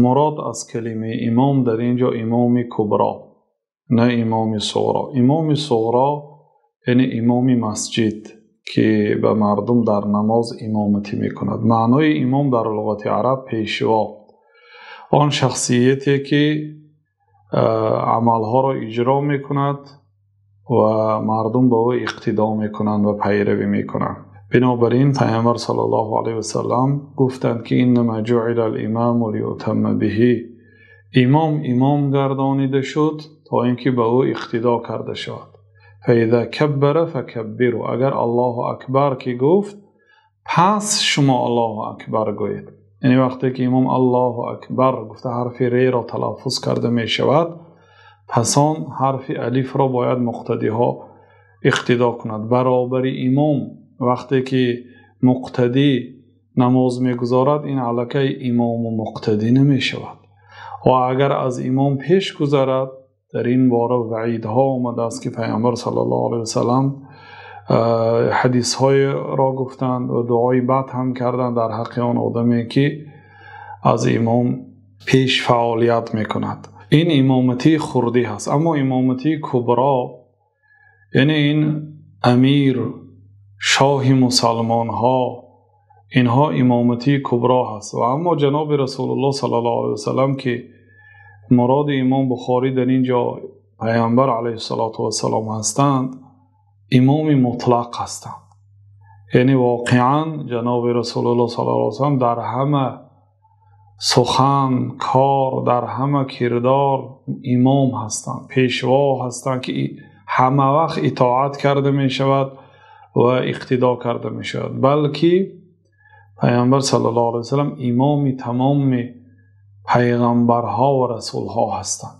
Мурод аз калимаи имом дар инҷо имоми кубро, на имоми суғро. Имоми суғро яъне имоми масҷид, ки ба мардум дар намоз имомат мекунад. Маънои имом дар луғати араб пешво, он шахсияте ки амалҳоро иҷро мекунад ва мардум ба ӯ иқтидо мекунанд ва пайравӣ мекунанд. Бинобар ин Паёмбар саллаллоҳу алайҳи васаллам гуфтанд, ки иннамо ҷуилал-имому лиюътамма биҳи. Имом имом гардонида шуд то инки ба ӯ иқтидо карда шавад. Фаизо каббара факаббиру. Агар Аллоҳу акбар ки гуфт, пас шумо Аллоҳу акбар гӯед. Яъне вақте ки имом Аллоҳу акбар гуфта ҳарфи р-ро талаффуз карда мешавад, пас он ҳарфи алиф-ро бояд муқтадиҳо иқтидо кунад. Баробари имом вақте ки муқтадӣ намоз мегузорад, ин алакаи имом ва муқтадӣ намешавад. Ва агар аз имом пеш гузарад, дар ин бора ваъидҳо омадааст, ки Паёмбар саллаллоҳу алайҳи васаллам ҳадисҳоеро гуфтанд ва дуои бад ҳам карданд дар ҳаққи он одаме ки аз имом пеш фаъолият мекунад. Ин имомати хурдӣ ҳаст. Аммо имомати кубро яъне ин амир, шоҳи мусалмонҳо, инҳо имомати кубро ҳаст. Ва аммо ҷаноби Расулуллоҳ саллаллоҳу алайҳи васаллам, ки муроди имом Бухорӣ дар ин ҷо Паёмбар алайҳиссалоту вассалом ҳастанд, имоми мутлақ ҳастанд. Яъне воқеан ҷаноби Расулуллоҳ саллаллоҳу алайҳи васаллам дар ҳама сухан, кор, дар ҳама кирдор имом ҳастанд, пешво ҳастанд, ки ҳама вақт итоат карда мешавад ва иқтидо карда мешавад. Балки Паёмбар саллаллоҳу алайҳи васаллам имоми тамоми пайғамбарҳо ва расулҳо ҳастанд.